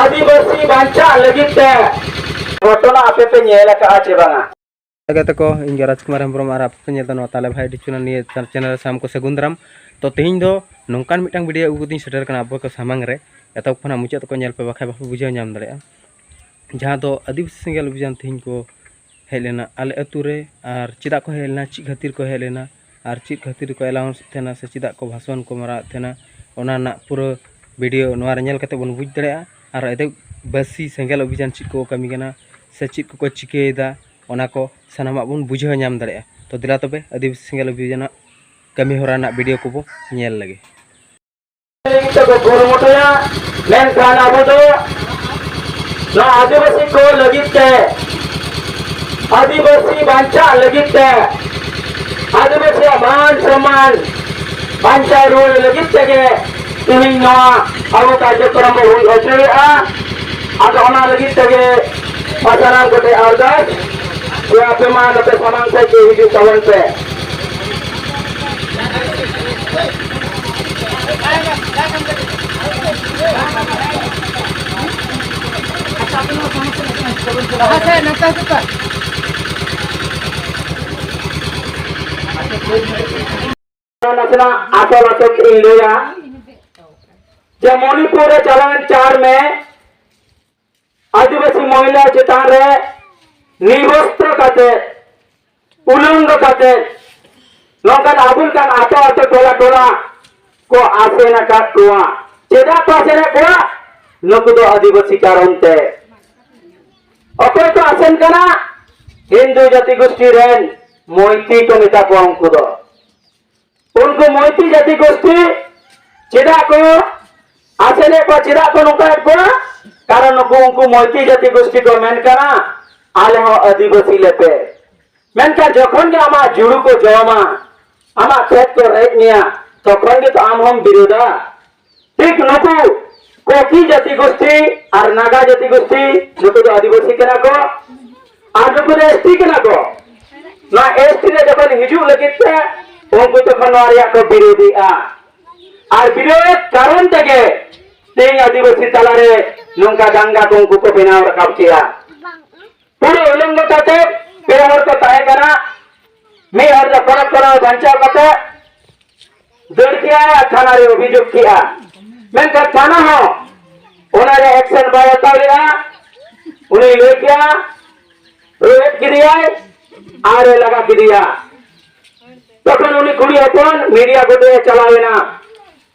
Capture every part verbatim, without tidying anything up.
ᱟᱹᱫᱤᱵᱟᱹᱥᱤ ᱵᱟᱧᱪᱟᱜ ᱞᱟᱹᱜᱤᱫ ᱛᱮ ᱜᱷᱚᱴᱚᱱᱟ ᱟᱯᱮ ᱯᱮ ᱧᱮᱞ ᱟᱠᱟᱫᱼᱟ ᱪᱮ ᱵᱟᱝᱟ? ᱜᱟᱛᱮ ᱠᱚ, ᱤᱧ ᱜᱮ ᱨᱟᱡᱽᱠᱩᱢᱟᱨ ᱦᱮᱢᱵᱨᱚᱢ ᱟᱨ ᱟᱯᱮ ᱯᱮ ᱧᱮᱞ ᱮᱫᱟ ᱱᱚᱣᱟ ᱛᱟᱞᱮ ᱵᱷᱟᱭ ᱰᱤ ᱪᱮᱱᱮᱞ᱾ ᱱᱤᱭᱟᱹ ᱪᱮᱱᱮᱞ ᱨᱮ ᱥᱟᱱᱟᱢ ᱠᱚ ᱥᱟᱹᱜᱩᱱ ᱫᱟᱨᱟᱢ᱾ ᱛᱚ ᱛᱮᱦᱮᱧ ᱫᱚ ᱱᱚᱝᱠᱟᱱ ᱢᱤᱫᱴᱟᱝ ᱵᱷᱤᱰᱤᱭᱳ ᱟᱹᱜᱩ ᱠᱟᱛᱮᱧ ᱥᱮᱴᱮᱨ ᱠᱟᱱᱟ ᱟᱵᱚ ᱠᱚ ᱥᱟᱢᱟᱝ ᱨᱮ᱾ ᱮᱛᱚᱦᱚᱵ ᱠᱷᱚᱱᱟᱜ ᱢᱩᱪᱟᱹᱫ ᱛᱮᱠᱚ ᱧᱮᱞ ᱯᱮ, ᱵᱟᱠᱷᱟᱡ ᱵᱟᱯᱮ ᱵᱩᱡᱷᱟᱹᱣ ᱧᱟᱢ ᱫᱟᱲᱮᱭᱟᱜᱼᱟ᱾ ᱡᱟᱦᱟᱸ ᱫᱚ ᱟᱹᱫᱤᱵᱟᱹᱥᱤ ᱥᱮᱸᱜᱮᱞ ᱚᱵᱷᱤᱡᱟᱱ ᱛᱮᱦᱮᱧ ᱠᱚ ᱦᱮᱡ ᱞᱮᱱᱟ ᱟᱞᱮ ᱟᱹᱛᱩ ᱨᱮ, ᱟᱨ ᱪᱮᱫᱟᱜ ᱠᱚ ᱦᱮᱡ ᱞᱮᱱᱟ, ᱪᱮᱫ ᱠᱷᱟᱹᱛᱤᱨ ᱠᱚ ᱦᱮᱡ ᱞᱮᱱᱟ, ᱟᱨ ᱪᱮᱫ ᱠᱷᱟᱹᱛᱤᱨ ᱠᱚ ᱮᱞᱟᱣᱩᱱᱥ ᱮᱫ ᱛᱟᱦᱮᱱᱟ ᱥᱮ ᱪᱮᱫᱟᱜ ᱠᱚ ᱵᱷᱟᱥᱚᱱ ᱠᱚ ᱢᱟᱨᱟᱣᱮᱫ ᱛᱟᱦᱮᱱᱟ, ᱚᱱᱟ ᱨᱮᱱᱟᱜ ᱯᱩᱨᱟᱹ ᱵᱷᱤᱰᱤᱭᱳ ᱱᱚᱣᱟ ᱨᱮ ᱧᱮᱞ ᱠᱟᱛᱮ ᱵᱚᱱ ᱵᱩᱡᱽ ᱫᱟᱲᱮᱭᱟᱜᱼᱟ᱾ ᱟᱨ ᱟᱹᱫᱤᱵᱟᱹᱥᱤ ᱥᱮᱸᱜᱮᱞ ᱚᱵᱷᱤᱡᱟᱱ ᱪᱮᱫ ᱠᱚ ᱠᱟᱹᱢᱤ ᱠᱟᱱᱟ ᱥᱮ ᱪᱮᱫ ᱠᱚᱠᱚ ᱪᱤᱠᱟᱹᱭᱮᱫᱟ, ᱚᱱᱟ ᱠᱚ ᱥᱟᱱᱟᱢᱟᱜ ᱵᱚᱱ ᱵᱩᱡᱷᱟᱹᱣ ᱧᱟᱢ ᱫᱟᱲᱮᱭᱟᱜᱼᱟ᱾ ᱛᱚ ᱫᱮᱞᱟ ᱛᱚᱵᱮ ᱟᱹᱫᱤᱵᱟᱹᱥᱤ ᱥᱮᱸᱜᱮᱞ ᱚᱵᱷᱤᱡᱟᱱᱟᱜ ᱠᱟᱹᱢᱤ ᱦᱚᱨᱟ ᱨᱮᱱᱟᱜ ᱵᱷᱤᱰᱤᱭᱳ ᱠᱚᱵᱚ ᱧᱮᱞ ᱞᱮᱜᱮ᱾ ᱞᱟᱹᱜᱤᱫ ᱛᱮᱠᱚ ᱠᱩᱨᱩᱢᱩᱴᱩᱭᱟ, ᱢᱮᱱᱠᱷᱟᱱ ᱟᱵᱚ ᱫᱚ ᱱᱚᱣᱟ ᱟᱹᱫᱤᱵᱟᱹᱥᱤ ᱠᱚ ᱞᱟᱹᱜᱤᱫ ᱛᱮ, ᱟᱹᱫᱤᱵᱟᱹᱥᱤ ᱵᱟᱧᱪᱟᱜ ᱞᱟᱹᱜᱤᱫ ᱛᱮ, ᱟᱹᱫᱤᱵᱟᱹᱥᱤᱭᱟᱜ ᱢᱟᱱ ᱥᱚᱢᱢᱟᱱ ᱵᱟᱧᱪᱟᱣ ᱨᱩᱣᱟᱹᱲ ᱞᱟᱹᱜᱤᱫ ᱛᱮᱜᱮ ᱛᱮᱦᱮᱧ ᱱᱚᱣᱟ ᱟᱵᱚ ᱠᱟᱨᱡᱚᱠᱨᱚᱢ ᱵᱚ ᱦᱩᱭ ᱦᱚᱪᱚᱭᱮᱫᱼᱟ᱾ ᱟᱫᱚ ᱚᱱᱟ ᱞᱟᱹᱜᱤᱫ ᱛᱮᱜᱮ ᱥᱟᱱᱟᱢ ᱠᱚᱴᱷᱮᱱ ᱟᱨᱫᱟᱥ ᱡᱮ ᱟᱯᱮ ᱢᱟ ᱱᱚᱛᱮ ᱥᱟᱢᱟᱝ ᱥᱮᱫ ᱜᱮ ᱦᱤᱡᱩᱜ ᱛᱟᱵᱚᱱ ᱯᱮ᱾ ᱱᱟᱥᱮᱱᱟᱜ ᱟᱥᱚᱞ ᱟᱥᱚᱞ ᱤᱧ ᱞᱟᱹᱭᱟ ᱡᱮ ᱢᱚᱱᱤᱯᱩᱨ ᱨᱮ ᱪᱟᱞᱟᱣᱮᱱ ᱪᱟᱨ ᱢᱮ ᱟᱹᱫᱤᱵᱟᱹᱥᱤ ᱢᱚᱦᱤᱞᱟ ᱪᱮᱛᱟᱱ ᱨᱮ ᱱᱤᱨᱵᱚᱥᱛᱨᱚ ᱠᱟᱛᱮ, ᱩᱞᱚᱝᱜᱚ ᱠᱟᱛᱮ ᱱᱚᱝᱠᱟᱱ ᱟᱵᱚ ᱞᱮᱠᱟᱱ ᱟᱛᱳ ᱟᱛᱳ ᱴᱚᱞᱟ ᱴᱚᱞᱟ ᱠᱚ ᱟᱥᱮᱱ ᱟᱠᱟᱫ ᱠᱚᱣᱟ᱾ ᱪᱮᱫᱟᱜ ᱠᱚ ᱟᱥᱮᱱᱮᱫ ᱠᱚᱣᱟ? ᱱᱩᱠᱩ ᱫᱚ ᱟᱹᱫᱤᱵᱟᱹᱥᱤ ᱠᱟᱨᱚᱱ ᱛᱮ᱾ ᱚᱠᱚᱭ ᱠᱚ ᱟᱥᱮᱱ ᱠᱟᱱᱟ? ᱦᱤᱱᱫᱩ ᱡᱟᱹᱛᱤ ᱜᱳᱥᱴᱤ ᱨᱮᱱ ᱢᱚᱭᱛᱤ ᱠᱚ ᱢᱮᱛᱟ ᱠᱚᱣᱟ ᱩᱱᱠᱩ ᱫᱚ᱾ ᱩᱱᱠᱩ ᱢᱚᱭᱛᱤ ᱡᱟᱹᱛᱤ ᱜᱳᱥᱴᱤ ᱪᱮᱫᱟᱜ ᱠᱚ ᱟᱥᱮᱱᱮᱫ ᱠᱚᱣᱟ, ᱪᱮᱫᱟᱜ ᱠᱚ ᱱᱚᱝᱠᱟᱭᱮᱫ ᱠᱚᱣᱟ? ᱠᱟᱨᱚᱱ ᱱᱩᱠᱩ, ᱩᱱᱠᱩ ᱢᱚᱭᱛᱤ ᱡᱟᱹᱛᱤ ᱜᱳᱥᱴᱤ ᱠᱚ ᱢᱮᱱ ᱠᱟᱱᱟ, ᱟᱞᱮ ᱦᱚᱸ ᱟᱹᱫᱤᱵᱟᱹᱥᱤ ᱞᱮᱯᱮ᱾ ᱢᱮᱱᱠᱷᱟᱱ ᱡᱚᱠᱷᱚᱱ ᱜᱮ ᱟᱢᱟᱜ ᱡᱩᱲᱩ ᱠᱚ ᱡᱚᱢᱟ, ᱟᱢᱟᱜ ᱠᱷᱮᱛ ᱠᱚ ᱨᱮᱡ ᱢᱮᱭᱟ, ᱛᱚᱠᱷᱚᱱ ᱜᱮᱛᱚ ᱟᱢ ᱦᱚᱸᱢ ᱵᱤᱨᱳᱫᱟ᱾ ᱴᱷᱤᱠ ᱱᱩᱠᱩ ᱠᱩᱠᱤ ᱡᱟᱹᱛᱤ ᱜᱳᱥᱴᱤ ᱟᱨ ᱱᱟᱜᱟ ᱡᱟᱹᱛᱤ ᱜᱳᱥᱴᱤ, ᱱᱩᱠᱩ ᱫᱚ ᱟᱹᱫᱤᱵᱟᱹᱥᱤ ᱠᱟᱱᱟ ᱠᱚ ᱟᱨ ᱱᱩᱠᱩ ᱫᱚ ᱮᱥᱴᱤ ᱠᱟᱱᱟ ᱠᱚ᱾ ᱱᱚᱣᱟ ᱮᱥᱴᱤ ᱨᱮ ᱡᱚᱠᱷᱚᱱ ᱦᱤᱡᱩᱜ ᱞᱟᱹᱜᱤᱫ ᱛᱮ ᱩᱱᱠᱩ ᱛᱚᱠᱷᱚᱱ ᱱᱚᱣᱟ ᱨᱮᱭᱟᱜ ᱠᱚ ᱵᱤᱨᱳᱫᱷᱤᱜᱼᱟ᱾ ᱟᱨ ᱵᱤᱨᱳᱫᱷ ᱠᱟᱨᱚᱱ ᱛᱮᱜᱮ ᱛᱮᱦᱮᱧ ᱟᱹᱫᱤᱵᱟᱹᱥᱤ ᱛᱟᱞᱟᱨᱮ ᱱᱚᱝᱠᱟ ᱫᱟᱝᱜᱟ ᱠᱚ ᱩᱱᱠᱩ ᱠᱚ ᱵᱮᱱᱟᱣ ᱨᱟᱠᱟᱵ ᱠᱮᱜᱼᱟ᱾ ᱯᱩᱨᱟᱹ ᱩᱞᱚᱝᱜᱚ ᱠᱟᱛᱮ ᱯᱮ ᱦᱚᱲ ᱠᱚ ᱛᱟᱦᱮᱸ ᱠᱟᱱᱟ᱾ ᱢᱤᱫ ᱦᱚᱲ ᱫᱚ ᱠᱚᱲᱟ ᱠᱚᱲᱟ ᱵᱟᱧᱪᱟᱣ ᱠᱟᱛᱮ ᱫᱟᱹᱲ ᱠᱮᱜᱼᱟ, ᱛᱷᱟᱱᱟ ᱨᱮ ᱚᱵᱷᱤᱡᱳᱜᱽ ᱠᱮᱜᱼᱟ᱾ ᱢᱮᱱᱠᱷᱟᱱ ᱛᱷᱟᱱᱟ ᱦᱚᱸ ᱚᱱᱟ ᱨᱮ ᱮᱠᱥᱮᱱ ᱵᱟᱭ ᱦᱟᱛᱟᱣ ᱞᱮᱜᱼᱟ᱾ ᱩᱱᱤ ᱞᱟᱹᱭ ᱠᱮᱜᱼᱟ, ᱨᱳᱦᱮᱫ ᱠᱮᱫᱮᱭᱟᱭ ᱟᱨ ᱮ ᱞᱟᱜᱟ ᱠᱮᱫᱮᱭᱟ᱾ ᱛᱚᱠᱷᱚᱱ ᱩᱱᱤ ᱠᱩᱲᱤ ᱦᱚᱯᱚᱱ ᱢᱤᱰᱤᱭᱟ ᱜᱚᱴᱮ ᱪᱟᱞᱟᱣ ᱮᱱᱟ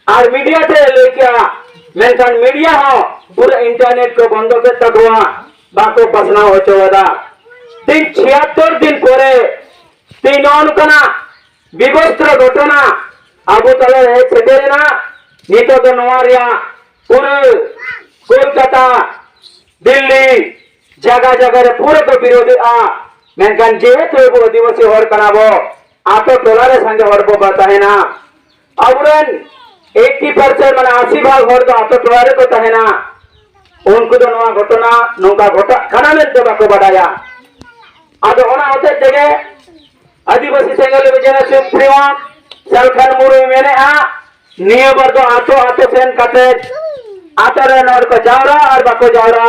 ᱟᱨ ᱢᱤᱰᱤᱭᱟ ᱴᱷᱮᱱ ᱞᱟᱹᱭ ᱠᱮᱜᱼᱟ, ᱢᱮᱱᱠᱷᱟᱱ ᱢᱤᱰᱤᱭᱟ ᱦᱚᱸ ᱯᱩᱨᱟᱹ ᱤᱱᱴᱟᱨᱱᱮᱴ ᱠᱚ ᱵᱚᱱᱫᱚ ᱠᱮᱫ ᱛᱟᱠᱚᱣᱟ, ᱵᱟᱠᱚ ᱯᱟᱥᱱᱟᱣ ᱦᱚᱪᱚ ᱟᱫᱟ᱾ ᱛᱮᱦᱮᱧ ᱪᱷᱤᱭᱟᱛᱛᱚᱨ ᱫᱤᱱ ᱯᱚᱨᱮ ᱛᱮᱦᱮᱧ ᱱᱚᱜᱼᱚ ᱱᱚᱝᱠᱟᱱᱟᱜ ᱵᱤᱵᱚᱥᱛᱨᱚ ᱜᱷᱚᱴᱚᱱᱟ ᱟᱵᱚ ᱛᱟᱞᱟᱨᱮ ᱦᱮᱡ ᱥᱮᱴᱮᱨ ᱮᱱᱟ᱾ ᱱᱤᱛᱚᱜ ᱫᱚ ᱱᱚᱣᱟ ᱨᱮᱭᱟᱜ ᱯᱩᱨᱟᱹ ᱠᱳᱞᱠᱟᱛᱟ, ᱫᱤᱞᱞᱤ, ᱡᱟᱭᱜᱟ ᱡᱟᱭᱜᱟ ᱨᱮ ᱯᱩᱨᱟᱹ ᱠᱚ ᱵᱤᱨᱳᱫᱷᱮᱜᱼᱟ᱾ ᱢᱮᱱᱠᱷᱟᱱ ᱡᱮᱦᱮᱛᱩ ᱟᱵᱚ ᱟᱹᱫᱤᱵᱟᱹᱥᱤ ᱦᱚᱲ ᱠᱟᱱᱟ ᱵᱚ, ᱟᱛᱳ ᱴᱚᱞᱟ ᱨᱮ ᱥᱟᱸᱜᱮ ᱦᱚᱲ ᱵᱚ ᱵᱟ ᱛᱟᱦᱮᱱᱟ᱾ ᱟᱵᱚᱨᱮᱱ ᱮᱭᱤᱴᱤ ᱯᱟᱨᱥᱮᱱᱴ, ᱢᱟᱱᱮ ᱟᱥᱤ ᱵᱷᱟᱜᱽ ᱦᱚᱲ ᱫᱚ ᱟᱛᱳ ᱴᱚᱞᱟ ᱨᱮᱠᱚ ᱛᱟᱦᱮᱱᱟ᱾ ᱩᱱᱠᱩ ᱫᱚ ᱱᱚᱣᱟ ᱜᱷᱚᱴᱚᱱᱟ ᱱᱚᱝᱠᱟ ᱜᱷᱚᱴᱟᱜ ᱠᱟᱱᱟ ᱢᱮᱱᱛᱮ ᱵᱟᱠᱚ ᱵᱟᱰᱟᱭᱟ᱾ ᱟᱫᱚ ᱚᱱᱟ ᱦᱚᱛᱮᱡ ᱛᱮᱜᱮ ᱟᱹᱫᱤᱵᱟᱹᱥᱤ ᱥᱮᱸᱜᱮᱞ ᱚᱵᱷᱤᱡᱟᱱ ᱥᱩᱯᱨᱤᱢᱳ ᱥᱟᱞᱠᱷᱟᱱ ᱢᱩᱨᱢᱩᱭ ᱢᱮᱱᱮᱫᱼᱟ, ᱱᱤᱭᱟᱹ ᱵᱟᱨ ᱫᱚ ᱟᱛᱳ ᱟᱛᱳ ᱥᱮᱱ ᱠᱟᱛᱮ ᱟᱛᱳ ᱨᱮᱱ ᱦᱚᱲ ᱠᱚ ᱡᱟᱣᱨᱟ ᱟᱨ ᱵᱟᱠᱚ ᱡᱟᱣᱨᱟ,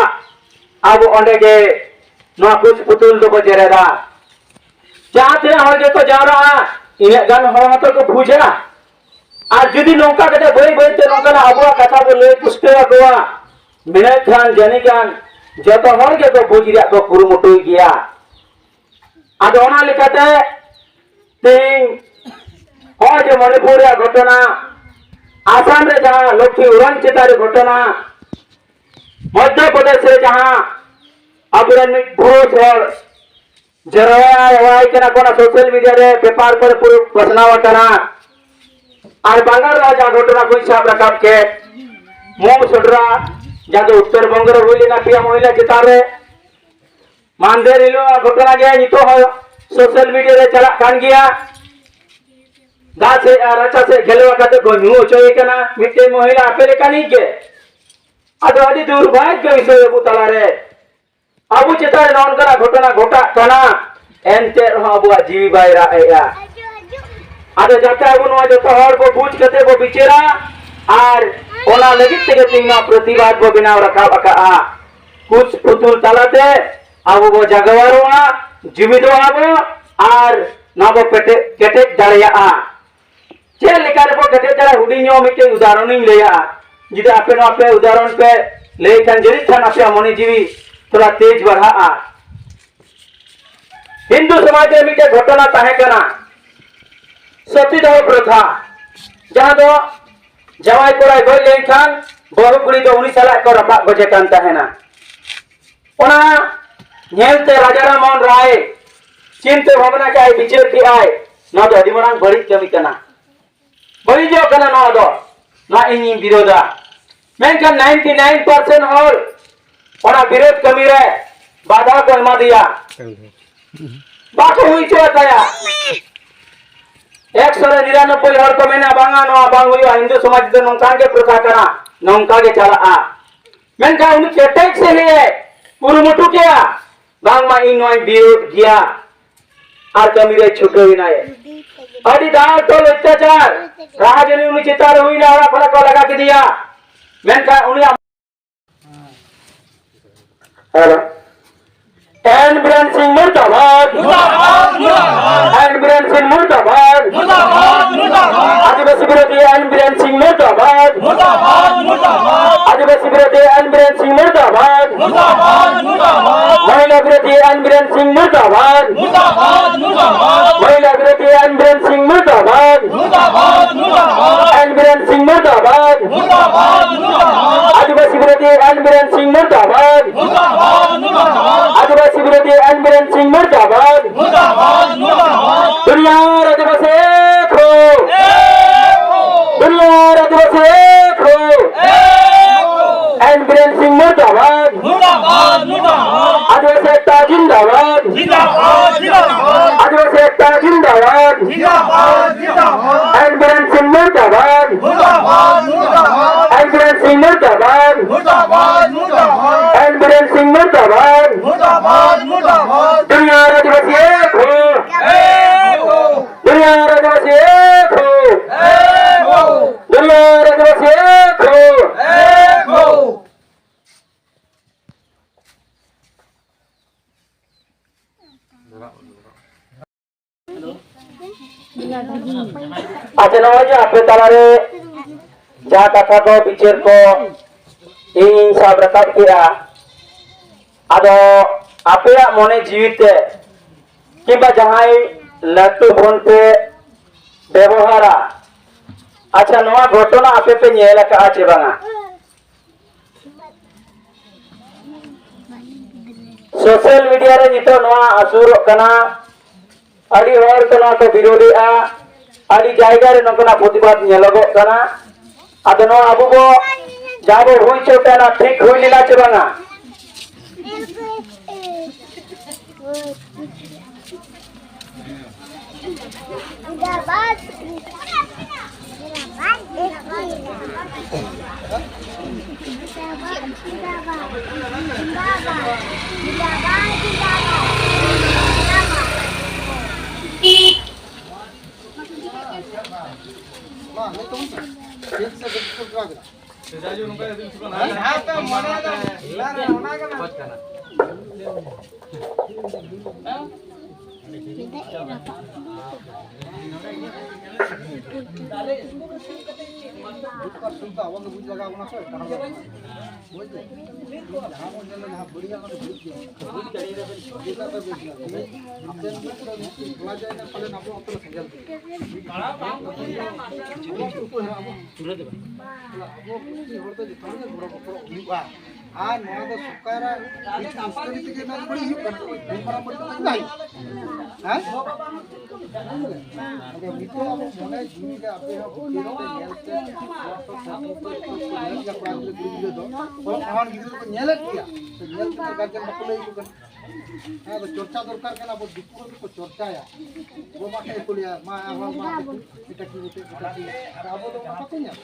ᱟᱵᱚ ᱚᱸᱰᱮ ᱜᱮ ᱱᱚᱣᱟ ᱠᱩᱪ ᱯᱩᱛᱩᱞ ᱫᱚᱵᱚ ᱡᱮᱨᱮᱫᱟ᱾ ᱡᱟᱦᱟᱸ ᱛᱤᱱᱟᱹᱜ ᱦᱚᱲ ᱜᱮᱠᱚ ᱡᱟᱣᱨᱟᱜᱼᱟ, ᱤᱱᱟᱹᱜ ᱜᱟᱱ ᱦᱚᱲ ᱦᱚᱸᱛᱚ ᱠᱚ ᱵᱩᱡᱟ᱾ ᱟᱨ ᱡᱩᱫᱤ ᱱᱚᱝᱠᱟ ᱠᱟᱛᱮ ᱵᱟᱹᱭ ᱵᱟᱹᱭ ᱛᱮ ᱱᱚᱝᱠᱟᱱᱟᱜ ᱟᱵᱚᱣᱟᱜ ᱠᱟᱛᱷᱟ ᱵᱚ ᱞᱟᱹᱭ ᱯᱩᱥᱴᱟᱹᱣ ᱟᱠᱚᱣᱟ, ᱢᱮᱱᱮᱫ ᱠᱷᱟᱱ ᱡᱟᱹᱱᱤᱡ ᱠᱷᱟᱱ ᱡᱚᱛᱚ ᱦᱚᱲ ᱜᱮᱠᱚ ᱵᱩᱡᱽ ᱨᱮᱭᱟᱜ ᱠᱚ ᱠᱩᱨᱩᱢᱩᱴᱩᱭ ᱜᱮᱭᱟ᱾ ᱟᱫᱚ ᱚᱱᱟ ᱞᱮᱠᱟᱛᱮ ᱛᱮᱦᱮᱧ ᱱᱚᱜᱼᱚᱭ ᱡᱮ ᱢᱚᱱᱤᱯᱩᱨ ᱨᱮᱭᱟᱜ ᱜᱷᱚᱴᱚᱱᱟ, ᱟᱥᱟᱢ ᱨᱮ ᱡᱟᱦᱟᱸ ᱞᱚᱠᱠᱷᱤ ᱩᱨᱟᱝ ᱪᱮᱛᱟᱱ ᱨᱮ ᱜᱷᱚᱴᱚᱱᱟ, ᱢᱚᱫᱽᱫᱷᱚ ᱯᱨᱚᱫᱮᱥ ᱨᱮ ᱡᱟᱦᱟᱸ ᱟᱵᱚᱨᱮᱱ ᱢᱤᱫ ᱯᱩᱨᱩᱥ ᱦᱚᱲ ᱡᱟᱹᱨᱣᱟᱭ ᱠᱟᱱᱟ ᱠᱚ, ᱚᱱᱟ ᱥᱳᱥᱟᱞ ᱢᱤᱰᱤᱭᱟ ᱨᱮ ᱯᱮᱯᱟᱨ ᱠᱚᱨᱮ ᱯᱩᱨᱟᱹ ᱯᱟᱥᱱᱟᱣ ᱟᱠᱟᱱᱟ᱾ ᱟᱨ ᱵᱟᱝᱜᱟᱞ ᱨᱮ ᱡᱟᱦᱟᱸ ᱜᱷᱚᱴᱚᱱᱟ ᱠᱚᱧ ᱥᱟᱵ ᱨᱟᱠᱟᱵ ᱠᱮᱫ, ᱢᱩ ᱥᱚᱰᱨᱟ, ᱡᱟᱦᱟᱸ ᱫᱚ ᱩᱛᱛᱚᱨ ᱵᱚᱝᱜᱚ ᱨᱮ ᱦᱩᱭ ᱞᱮᱱᱟ ᱯᱮᱭᱟ ᱢᱚᱦᱤᱞᱟ ᱪᱮᱛᱟᱱ ᱨᱮ, ᱢᱟᱱᱫᱷᱮᱨ ᱦᱤᱞᱳᱜ ᱜᱷᱚᱴᱚᱱᱟ ᱜᱮ ᱱᱤᱛᱚᱜ ᱦᱚᱸ ᱥᱳᱥᱟᱞ ᱢᱤᱰᱤᱭᱟ ᱨᱮ ᱪᱟᱞᱟᱜ ᱠᱟᱱ ᱜᱮᱭᱟ᱾ ᱫᱟᱜ ᱥᱮᱫ ᱟᱨ ᱨᱟᱪᱟ ᱥᱮᱫ ᱜᱷᱮᱞᱣᱟ ᱠᱟᱛᱮ ᱠᱚ ᱧᱩ ᱦᱚᱪᱚᱭᱮ ᱠᱟᱱᱟ ᱢᱤᱫᱴᱮᱱ ᱢᱚᱦᱤᱞᱟ ᱟᱯᱮ ᱞᱮᱠᱟᱱᱤᱡ ᱜᱮ᱾ ᱟᱫᱚ ᱟᱹᱰᱤ ᱫᱩᱨᱵᱷᱟᱜᱽᱭᱚ ᱵᱤᱥᱚᱭ ᱟᱵᱚ ᱛᱟᱞᱟᱨᱮ, ᱟᱵᱚ ᱪᱮᱛᱟᱱ ᱨᱮ ᱱᱚᱜᱼᱚ ᱱᱚᱝᱠᱟᱱᱟᱜ ᱜᱷᱚᱴᱚᱱᱟ ᱜᱷᱚᱴᱟᱜ ᱠᱟᱱᱟ, ᱮᱱᱛᱮ ᱨᱮᱦᱚᱸ ᱟᱵᱚᱣᱟᱜ ᱡᱤᱣᱤ ᱵᱟᱭ ᱨᱟᱜ ᱮᱜᱼᱟ᱾ ᱟᱫᱚ ᱡᱟᱛᱮ ᱟᱵᱚ ᱱᱚᱣᱟ ᱡᱚᱛᱚ ᱦᱚᱲ ᱵᱚ ᱵᱩᱡᱽ ᱠᱟᱛᱮ ᱵᱚ ᱵᱤᱪᱟᱹᱨᱟ, ᱟᱨ ᱚᱱᱟ ᱞᱟᱹᱜᱤᱫ ᱛᱮᱜᱮ ᱛᱮᱦᱮᱧ ᱱᱚᱣᱟ ᱯᱨᱚᱛᱤᱵᱟᱫ ᱵᱚ ᱵᱮᱱᱟᱣ ᱨᱟᱠᱟᱵ ᱟᱠᱟᱫᱼᱟ᱾ ᱠᱩᱪ ᱯᱩᱛᱩᱞ ᱛᱟᱞᱟᱛᱮ ᱟᱵᱚ ᱵᱚ ᱡᱟᱜᱟᱣᱟᱨᱚᱜᱼᱟ, ᱡᱩᱢᱤᱫᱚᱜᱼᱟ ᱵᱚ, ᱟᱨ ᱱᱚᱣᱟ ᱵᱚ ᱯᱮᱴᱮ-, ᱠᱮᱴᱮᱡ ᱫᱟᱲᱮᱭᱟᱜᱼᱟ᱾ ᱪᱮᱫ ᱞᱮᱠᱟ ᱨᱮᱵᱚ ᱠᱮᱴᱮᱡ ᱫᱟᱲᱮᱭᱟᱜᱼᱟ? ᱦᱩᱰᱤᱧ ᱧᱚᱜ ᱢᱤᱫᱴᱮᱱ ᱩᱫᱟᱦᱚᱨᱚᱱᱤᱧ ᱞᱟᱹᱭᱟ᱾ ᱡᱩᱫᱤ ᱟᱯᱮ ᱱᱚᱣᱟ ᱯᱮ ᱩᱫᱟᱦᱚᱨᱚᱱ ᱯᱮ ᱞᱟᱹᱭ ᱠᱷᱟᱱ, ᱡᱟᱹᱱᱤᱡ ᱠᱷᱟᱱ ᱟᱯᱮᱭᱟᱜ ᱢᱚᱱᱮ ᱡᱤᱣᱤ ᱛᱷᱚᱲᱟ ᱛᱮᱡᱽ ᱵᱟᱲᱦᱟᱜᱼᱟ᱾ ᱦᱤᱱᱫᱩ ᱥᱚᱢᱟᱡᱽ ᱨᱮ ᱢᱤᱫᱴᱮᱱ ᱜᱷᱚᱴᱚᱱᱟ ᱛᱟᱦᱮᱸ ᱠᱟᱱᱟ, ᱥᱚᱛᱤᱫᱟᱦᱚ ᱯᱨᱚᱛᱷᱟ, ᱡᱟᱦᱟᱸ ᱫᱚ ᱡᱟᱶᱟᱭ ᱠᱚᱲᱟᱭ ᱜᱚᱡ ᱞᱮᱱᱠᱷᱟᱱ ᱵᱟᱹᱦᱩ ᱠᱩᱲᱤ ᱫᱚ ᱩᱱᱤ ᱥᱟᱞᱟᱜ ᱠᱚ ᱨᱟᱯᱟᱜ ᱜᱚᱡᱮ ᱠᱟᱱ ᱛᱟᱦᱮᱱᱟ᱾ ᱚᱱᱟ ᱧᱮᱞᱛᱮ ᱨᱟᱡᱟ ᱨᱟᱢ ᱢᱳᱦᱚᱱ ᱨᱟᱭ ᱪᱤᱱᱛᱟᱹ ᱵᱷᱟᱵᱽᱱᱟ ᱠᱮᱜᱼᱟᱭ, ᱵᱤᱪᱟᱹᱨ ᱠᱮᱜᱼᱟᱭ, ᱱᱚᱣᱟ ᱫᱚ ᱟᱹᱰᱤ ᱢᱟᱨᱟᱝ ᱵᱟᱹᱲᱤᱡ ᱠᱟᱹᱢᱤ ᱠᱟᱱᱟ, ᱵᱟᱹᱲᱤᱡᱚᱜ ᱠᱟᱱᱟ ᱱᱚᱣᱟ ᱫᱚ, ᱱᱚᱣᱟ ᱤᱧᱤᱧ ᱵᱤᱨᱳᱫᱟ᱾ ᱢᱮᱱᱠᱷᱟᱱ ninety nine percent ᱦᱚᱲ ᱚᱱᱟ ᱵᱤᱨᱳᱫ ᱠᱟᱹᱢᱤ ᱨᱮ ᱵᱟᱫᱷᱟ ᱠᱚ ᱮᱢᱟ ᱫᱮᱭᱟ, ᱵᱟᱠᱚ ᱦᱩᱭ ᱦᱚᱪᱚ ᱛᱟᱭᱟ᱾ ᱮᱠᱥᱚ ᱨᱮ ᱱᱤᱨᱟᱱᱚᱵᱵᱳᱭ ᱦᱚᱲ ᱠᱚ ᱢᱮᱱᱟ, "ᱵᱟᱝᱟ, ᱱᱚᱣᱟ ᱵᱟᱝ ᱦᱩᱭᱩᱜᱼᱟ, ᱦᱤᱱᱫᱩ ᱥᱚᱢᱟᱡᱽ ᱫᱚ ᱱᱚᱝᱠᱟ ᱜᱮ ᱯᱨᱚᱛᱷᱟ ᱠᱟᱱᱟ, ᱱᱚᱝᱠᱟ ᱜᱮ ᱪᱟᱞᱟᱜᱼᱟ᱾" ᱢᱮᱱᱠᱷᱟᱱ ᱩᱱᱤ ᱠᱮᱴᱮᱡ ᱥᱟᱺᱦᱤᱡ ᱮ ᱠᱩᱨᱩᱢᱩᱴᱩ ᱠᱮᱜᱼᱟ, ᱵᱟᱝᱢᱟ ᱤᱧ ᱱᱚᱣᱟᱧ ᱵᱤᱨᱳᱫ ᱜᱮᱭᱟ, ᱟᱨ ᱠᱟᱹᱢᱤ ᱨᱮ ᱪᱷᱩᱴᱟᱹᱣ ᱮᱱᱟᱭ᱾ ᱟᱹᱰᱤ ᱫᱟᱞ ᱛᱚᱞ ᱚᱛᱛᱟᱪᱟᱨ, ᱨᱟᱦᱟᱡᱟᱹᱱᱤ ᱩᱱᱤ ᱪᱮᱛᱟᱱ ᱨᱮ ᱦᱩᱭᱱᱟ, ᱚᱲᱟᱜ ᱠᱷᱚᱱᱟᱜ ᱠᱚ ᱞᱟᱜᱟ ᱠᱮᱫᱮᱭᱟ᱾ ᱢᱮᱱᱠᱷᱟᱱ ᱩᱱᱤᱭᱟᱜ hello. N Biren Singh murdabad। N Biren Singh murdabad। आदिवासी विरोधी N Biren Singh murdabad। आदिवासी विरोधी N Biren Singh murdabad। महिला विरोधी N Biren Singh murdabad। महिला विरोधी N Biren Singh murdabad। N Biren Singh murdabad। आदिवासी विरोधी N Biren Singh murdabad। आदिवासी विरोधी N Biren Singh murdabad। दुनिया आदिवासी एक हो। दुनिया आदिवासी एक हो। N Biren Singh murdabad। आदिवासी एकता जिंदाबाद। आदिवासी एकता जिंदाबाद। N Biren Singh murdabad। N Biren Singh murdabad। N Biren Singh murdabad। दुनिया आदिवासी एक हो। दुनिया आदिवासी ᱟᱪᱪᱷᱟ, ᱱᱚᱜᱼᱚᱭ ᱡᱮ ᱟᱯᱮ ᱛᱟᱞᱟᱨᱮ ᱡᱟᱦᱟᱸ ᱠᱟᱛᱷᱟ ᱠᱚ, ᱵᱤᱪᱟᱹᱨ ᱠᱚ ᱤᱧ ᱥᱟᱵ ᱨᱟᱠᱟᱵ ᱠᱮᱜᱼᱟ, ᱟᱫᱚ ᱟᱯᱮᱭᱟᱜ ᱢᱚᱱᱮ ᱡᱤᱣᱤ ᱛᱮ ᱠᱤᱝᱵᱟ ᱡᱟᱦᱟᱸᱭ ᱞᱟᱹᱴᱩ ᱯᱷᱳᱱ ᱯᱮ ᱵᱮᱵᱚᱦᱟᱨᱟ, ᱟᱪᱪᱷᱟ, ᱱᱚᱣᱟ ᱜᱷᱚᱴᱚᱱᱟ ᱟᱯᱮ ᱯᱮ ᱧᱮᱞ ᱟᱠᱟᱫᱼᱟ ᱪᱮ ᱵᱟᱝᱟ? ᱥᱳᱥᱟᱞ ᱢᱤᱰᱤᱭᱟ ᱨᱮ ᱱᱤᱛᱚᱜ ᱱᱚᱣᱟ ᱟᱹᱪᱩᱨᱚᱜ ᱠᱟᱱᱟ, ᱟᱹᱰᱤ ᱦᱚᱲ ᱠᱚ ᱱᱚᱣᱟ ᱠᱚ ᱵᱤᱨᱳᱫᱮᱜᱼᱟ, ᱟᱹᱰᱤ ᱡᱟᱭᱜᱟ ᱨᱮ ᱱᱚᱝᱠᱟᱱᱟᱜ ᱯᱨᱚᱛᱤᱵᱟᱫ ᱧᱮᱞᱚᱜᱚᱜ ᱠᱟᱱᱟ᱾ ᱟᱫᱚ ᱱᱚᱣᱟ ᱟᱵᱚ ᱵᱚ ᱡᱟᱦᱟᱸ ᱵᱚ ᱦᱩᱭ ᱦᱚᱪᱚ ᱠᱮᱫᱟ, ᱴᱷᱤᱠ ᱦᱩᱭ ᱞᱮᱱᱟ ᱪᱮ ᱵᱟᱝᱟ? ᱟᱵᱚ ᱯᱨᱚᱛᱤ ᱦᱚᱲ ᱫᱚ ᱡᱚᱛᱚ ᱦᱚᱲ ᱜᱮ ᱜᱚᱲᱚ ᱜᱚᱯᱚᱲᱚ ᱦᱩᱭᱩᱜᱼᱟ᱾ ᱟᱨ ᱱᱚᱣᱟ ᱫᱚ ᱥᱚᱨᱠᱟᱨᱟᱜ ᱠᱤᱪᱷᱩ ᱩᱥᱠᱟᱹᱨᱤ ᱛᱮᱜᱮ ᱱᱚᱣᱟ ᱫᱚ ᱵᱟᱹᱲᱤᱡ ᱦᱩᱭᱩᱜ ᱠᱟᱱᱟ᱾ ᱱᱚᱣᱟ ᱢᱟᱨᱟᱝ ᱵᱟᱹᱲᱤᱡ ᱫᱚ ᱪᱮᱫᱟᱜ ᱦᱩᱭᱩᱜ ᱠᱟᱱᱟ? ᱦᱮᱸ? ᱟᱫᱚ ᱱᱤᱛᱚᱜ ᱟᱵᱚ ᱢᱚᱱᱮ ᱡᱤᱣᱤ ᱨᱮ ᱟᱯᱮ ᱦᱚᱸ ᱵᱩᱡᱷᱟᱹᱣ ᱠᱟᱛᱮ ᱧᱮᱞ ᱯᱮ, ᱱᱚᱣᱟ ᱠᱚ ᱥᱟᱱᱟᱢ ᱠᱚ ᱧᱮᱞ ᱜᱮᱭᱟ ᱠᱚᱲᱟ ᱜᱤᱫᱽᱨᱟᱹ ᱠᱩᱲᱤ ᱜᱤᱫᱽᱨᱟᱹ ᱫᱚ, ᱚᱞᱚᱜ ᱯᱟᱲᱦᱟᱣ ᱜᱤᱫᱽᱨᱟᱹ ᱫᱚᱠᱚ ᱧᱮᱞᱮᱫ ᱜᱮᱭᱟ᱾ ᱛᱚ ᱧᱮᱞ ᱠᱟᱛᱮ ᱜᱟᱨᱡᱮᱱ ᱵᱟᱠᱚ ᱞᱟᱹᱭ ᱟᱠᱚ ᱠᱟᱱᱟ᱾ ᱦᱮᱸ, ᱟᱫᱚ ᱪᱚᱨᱪᱟ ᱫᱚᱨᱠᱟᱨ ᱠᱟᱱᱟ, ᱟᱵᱚ ᱫᱤᱠᱩ ᱠᱚ ᱫᱚᱠᱚ ᱪᱚᱨᱪᱟᱭᱟ᱾ ᱜᱚ ᱵᱟᱵᱟ ᱴᱷᱮᱱ ᱠᱚ ᱞᱟᱹᱭᱟ, "ᱢᱟ, ᱟᱵᱚ ᱢᱟ ᱮᱴᱟᱜ ᱠᱤ ᱵᱚᱴᱮ, ᱮᱴᱟᱜ ᱠᱤ", ᱟᱨ ᱟᱵᱚ ᱫᱚ ᱚᱱᱟ ᱵᱟᱠᱚ ᱧᱟᱢᱟ᱾